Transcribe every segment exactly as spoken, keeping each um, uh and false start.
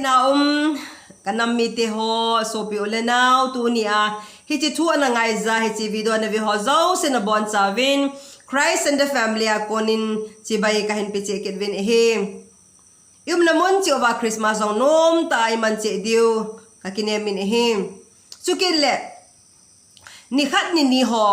Ka um, ka nam mite ho, sopi u le nau, tunia hiche thu ana ngaija, hiche video ana ve ho jouse nabonchauvin, Christ and the Family a konin chibai kahin pe cheh kit uvin ahi. I umna mun cheh uva Christmas jong nomtah a iman cheh diu kakinem in ahi. Chukit le, nikhat nini ho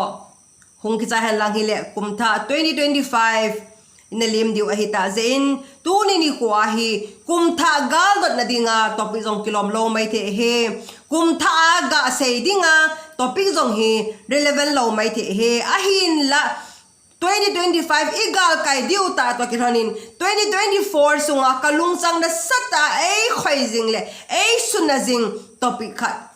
hung kichai hen lang hile, kumthah twenty twenty-five ina lem diu ahitah jeh in, tuni nikho a hi kumthah galdotna dinga topic jong kilom lou maithei ahi. Kumthah a gasei dinga topic jong hi relevant lou maithei ahi. Ahinla, twenty twenty-five igalkai diu tah toh kilhonin, twenty twenty-four sunga kalungchang nasatah a eikhoi jing le eisunna jing topic khat.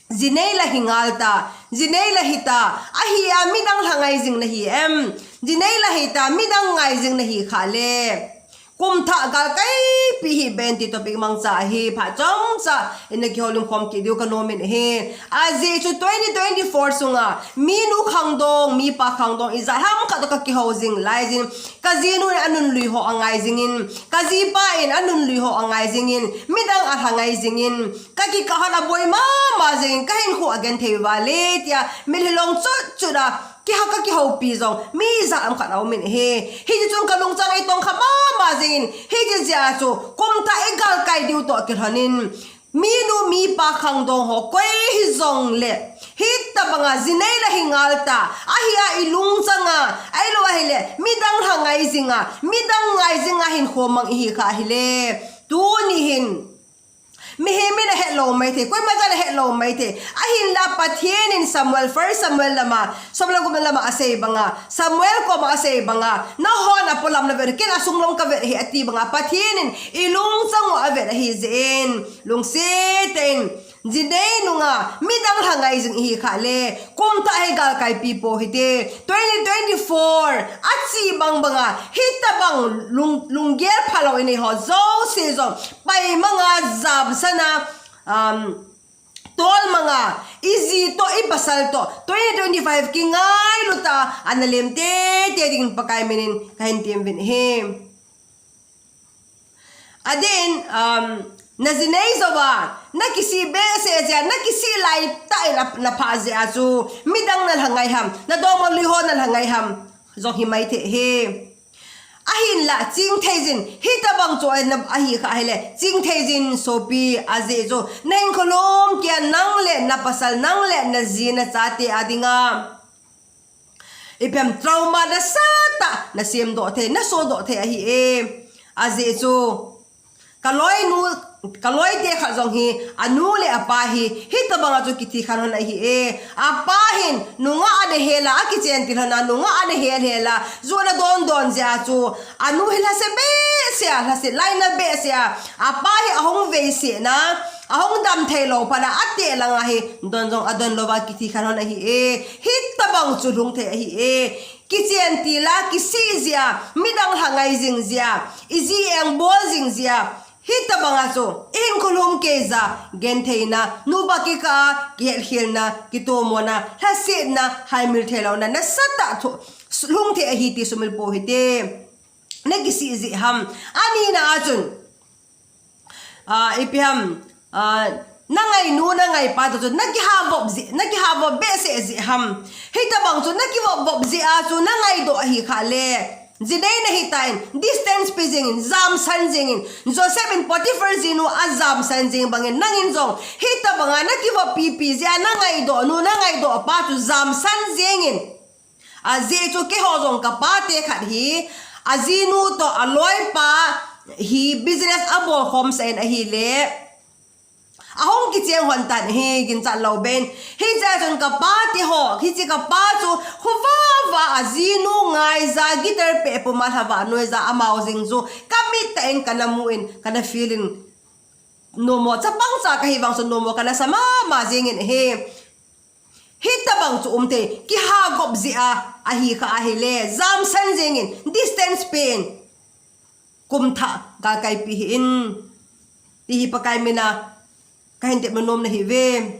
Ji nei la hi ngal ta, ji nei la hita, ahia midang lha ngai jing nahi em? Ji nei la hita, midang ngai jing nahi khah le, kumthah galkaipi hih beh in ti topic mangcha ahi. Phat chomcha ina kihoulim khom kit diu kanom in ahi. Ajeh chu twenty twenty-four sunga minu khangdong, mipa khangdong ijat ham khat toh kakihou jing laijin, kajinu in anunlui ho angai jingin, kajipa in anunlui ho angai jingin, midang alha ngai jingin, kakikah hon aboi mama jingin, kahinkho agenthei uva le tia mitlhi long chutchut a kiha kakihoupi jong mi ijat ham khat aumin ahi. Hiti chun kalungchang eitongkha mama jingin, hiti jeh a chu kumthah igalkai diu toh kilhonin, minu mipa khangdong ho koi hijongle, hitabanga ji nei la hi ngal ta, ahia ilungchanga, ahilou ahile midang lha ngai jinga, midang ngai jinga hinkho mang ihi khah hile, tuni hin mihem in ahet lou maithei, koima chan ahet lou maithei. Ahinla Pathen in Samuel, First Samuel lama, som le gup lama asei banga, Samuel koma asei banga, nahon apolam navet, ken asunglom kavet ahi ati banga, Pathen in ilungchang u avet ahi jeh in, lungset tah in, ji nei nunga midang lha ngai jing ihi khah le, kumthah hi galkaipi pou hite. Twenty twenty-four achi bangbanga hitabang lung, lunggel phalou inei ho jouse jong paimanga, jamsana, um, tolmanga, iji toh ipasal toh twenty twenty-five kingailut a ana lem teitei dingin Pakai minin kahin temuvin ahi. Adeh in, um, naji nei jouva nakisih behseh jeh a, nakisih laitah in a, naphah jeh a chu midang nalha ngai ham, nadongma lui ho nalha ngai ham jong hi maithei ahi. Ahinla chingthei jin, hitabang chu ahi khah hile, chingthei jin sopi, ajeh chu nahinkho lhumkeiya nang le napasal, nang le naji nachate a dinga ipi ham trauma nasatah nasemdoh thei, nasodoh thei ahi e. Ajeh chu kaloinu, kaloite khat jong hi, anu le apa hi hitabanga chu kithi khen lhon ahi e. Apa hin nungah ana hel a, akichen til lhon a, nungah ana hel hel a, ju ana don don jeh a chu anu hi lhase behseh a, lhase laina behseh a, apa hi ahung veisetna, ahung dam theilou phat a, ateh langa hi don jong adon louva kithi khen lhon ahi e. Hitabang chu lhung thei ahi e. Kichen til a, kisih jeh a, midang lha ngai jing jeh a, iji engbol jing jeh a, hitabanga chu ihinkho lhumkeiya gentheina, nupa kikah a kihetkhelna, kitomona, lhasetna, haimil theilouna nasatah thu lhung thei ahi ti sumil pou hite. Nakisih jeh ham? Anina a chun, ah, ipi ham, ah, nangainu, nangaipa toh chu nakihavop jeh, nakihavop behseh jeh ham? Hitabang chu nakivop vop jeh a chu nangaidoh ahi khah le, ji nei nahitan, distance pe jingin, jamsan jingin, Joseph in Potiphar jinu ajamsan jing bangin, nangin jong hitabanga nakivop pipi jeh a nangaidoh nu, nangaidoh pa chu jamsan jingin. Ajeh chu keiho jong kapate khat hi, ajinu toh aloipa hi business abol khomsah in ahile, ahung kicheng lhon tan ahi, ginchat lou beh in. Hijeh chun kapate ho, hiche kapa chu khovah vah a jinu ngaija, guitar peh puma lhavah noija amao jing chu kamit tah in kana mu in, kana feel in, nomo chapang cha kahi vang chu nomo kana sa mama jingin ahi. Hitabang chu um thei, kihavop jeh a ahi khah ahile, jamsan jingin, distance pen, kumthah galkaipi hih in, ti hi Pakai mina kahin tep nom nahiuve.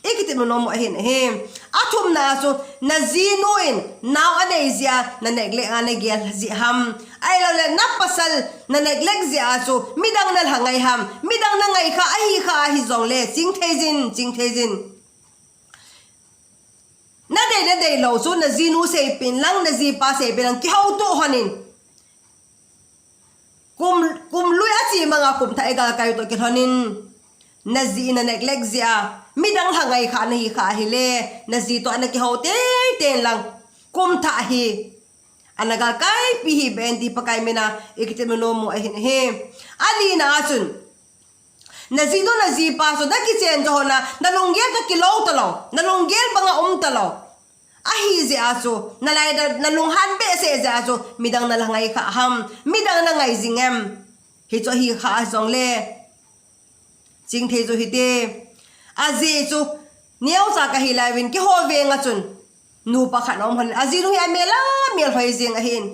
Ikitim nom u ahin ahi. Athumna chu, najinu in nao anei jeh a na neglect a nagel jeh ham. Ahilouleh napasal na neglect jeh a chu midang nalha ngai ham. Midang nangai kha ahi kha ahi jongle, chingthei jin, chingthei jin. Nadei, nadei lou chu najinu seipeh in lang, najipa seipeh in lang, kihouto lhon in. Kum, kum lui achi manga kum thah igalkai u toh kilhon in, naji in na neglect jeh a midang lha ngai kha nahi kha ahile, naji toh ana kihou teitei in lang, kum thah hi ana galkaipi hih beh in ti Pakai mina ikitim nom u ahin ahi. Alina a chun, naji toh najipa chu nakichen jo lhon a, nalunggel toh kilou talou, nalunggel banga um talou ahi jeh a chu, nalai da, nalunghan behseh jeh a chu midang nalha ngai kha ham. Midang nangai jing em? Hichu ahi kha ahi jongle, chingthei jo hite. Ajeh chu, neocha kahi lai uvin, keiho veng a chun nupa khat aum lhon in, ajinu hi amel a melhoi jeng ahin.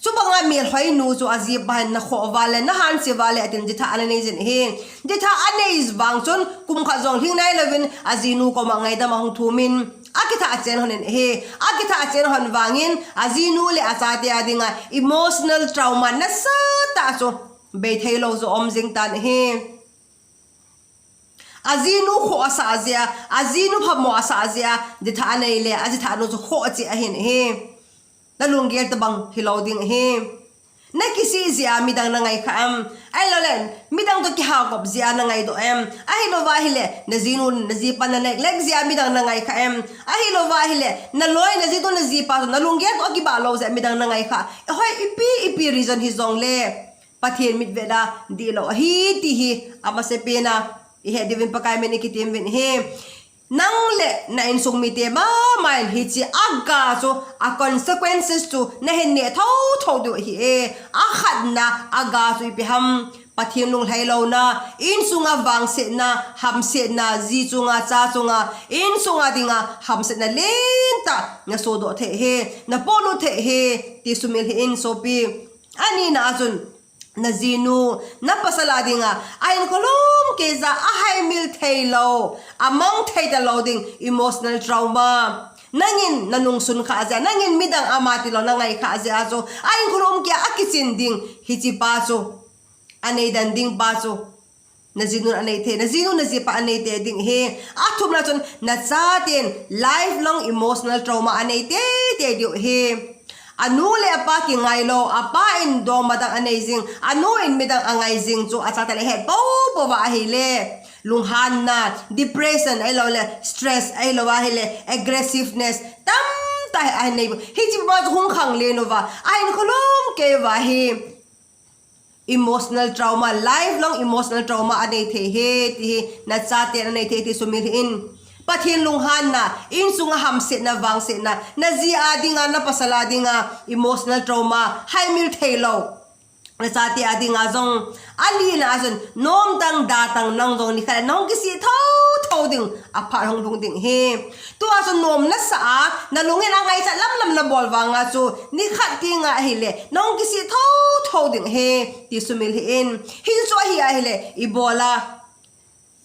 Chubanga melhoi nu chu ajipa hin nakhoh uva le, nahanse uva le, atin dithah ana nei jin ahi. Dithah anei vang chun kum khat jong lhing nailouvin ajinu koma ngaidam ahung thum in, akithah chen lhon in ahi. Akithah chen lhon vangin ajinu le achate a dinga emotional trauma nasatah chu beithei lou joh aum jing tan ahi. Ajinu khoh asah jeh a, ajinu phamo asah jeh a, dithah anei le, adithah nu chu khoh cheh ahin ahi. Nalunggel tobang hilou ding ahi. Nakisih jeh a midang nangai kha em? Ahilouleh midang toh kihakop jeh a nangaidoh em? Ahilouva ahile, najinu, najipa na neglect jeh a midang nangai kha em? Ahilouva ahile, naloi, naji toh najipa toh nalunggel toh akibah lou jeh a midang nangai kha. Hoi, ipi, ipi reason hijongle, Pathen mitvet a dihlou ahi ti hi amasapen a ihet diuvin Pakai min ikitim uvin ahi. Nang le na insung mite mama in hiche aga chu, a consequences chu nahin neh thotho diu ahi e. Akhatna aga chu ipi ham? Pathen lunglhai louna, insunga vangsetna, hamsetna, ji chunga, cha chunga, insunga dinga hamsetna lentah nasodoh thei ahi, napolut thei ahi, ti sumil hih in sopi. Anina a chun, najinu, napasal a dinga ahinkho lhumkeiya ahaimil theilou, amang thei talou ding emotional trauma. Nangin nanungsun khah jeh a, nangin midang ama tilou nangai khah jeh a chu ahinkho lhumkei a akichin ding, hichepa chu anei den ding pa chu najinun anei thei, najinu najipa anei tei ding ahi. Athumna chun nachaten lifelong emotional trauma anei teitei diu ahi. Anu le apa kingailou, apa in dom adang anei jing, anu in midang angai jing chu achate le het poupouva ahile, lunghanna, depression ahilouleh stress ahilouva ahile aggressiveness tamtah anei. Hichepa chu hung khanglen uva, ahinkho lhumkeiuva hi emotional trauma, lifelong emotional trauma anei thei ahi ti hi nachaten anei thei ti sumil hih in. Pathen lunghanna, insunga hamsetna, vangsetna, naji a dinga, napasal a dinga emotional trauma, haimil theilou, nachate a dinga jong. Alina a chun, nomtang datang nang jong nikhat nahung kisih thotho ding, aphat hung lhung ding ahi. Tua chu nom nasah a, nalungin angaichat lamlam nabol vanga chu nikhat tenga ahile nahung kisih thotho ding ahi ti sumil hih in. Hichu ahi ahile, ibola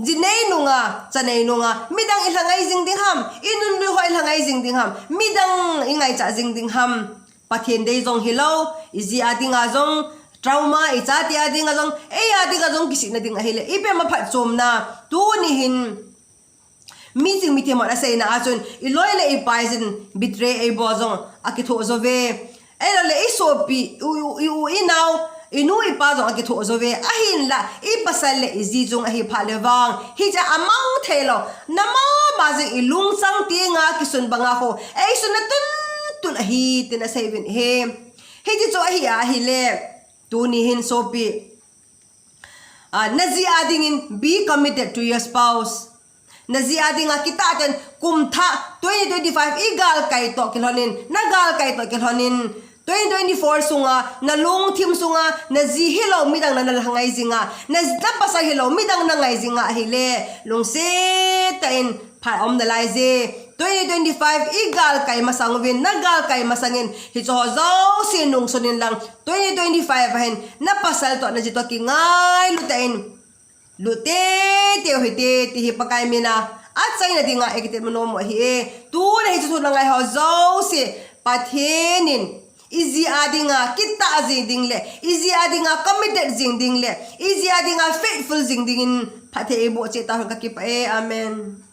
ji nei nunga, cha nei nunga midang ilha ngai jing ding ham? Inunlui ho ilha ngai jing ding ham? Midang ingaichat jing ding ham? Pathen dei jong hilou, iji a dinga jong trauma, ichate a dinga jong, ei a dinga jong kisihna ding ahile, ipi ham aphatchomna? Tuni hin miching mithem hon aseina a chun, iloi le ipai jin betray eibol jong akithoh jouve. Ahilouleh isopi, i u, i u, inao, inu ipa jong akithoh jouve. Ahinla ipasal le iji chung ahi phat le vang, hichea amang theilou, namama jing, ilungchang tenga kisun banga kho eisunna tuntun ahi tin asei uvin ahi. Hiti chu ahi ahile, tuni hin sopi, naji a dingin be committed to your spouse. Naji a dinga kitah ten kum thah twenty twenty-five igalkai toh kilhonin, nagalkai toh kilhonin, twenty twenty-four sunga nalungthim sunga naji hilou midang nalha ngai jinga, napasal hilou midang nangai jinga ahile, lungset tah in phat aum nalai je. Twenty twenty-five igalkai masang uvin, nagalkai masangin hicheho jouse nungsun inlang, twenty twenty-five ahin napasal toh naji toh kingailu tah in lut teitei u hite ti hi Pakai mina achaina dinga eikitepna nom u ahi e. Tuna hiche thu nangai ho jouse, Pathen in iji a dinga kitah jing ding le, iji a dinga committed jing ding le, iji a dinga faithful jing dingin phatthei eiboh cheh tauhen, kakipah e. Amen.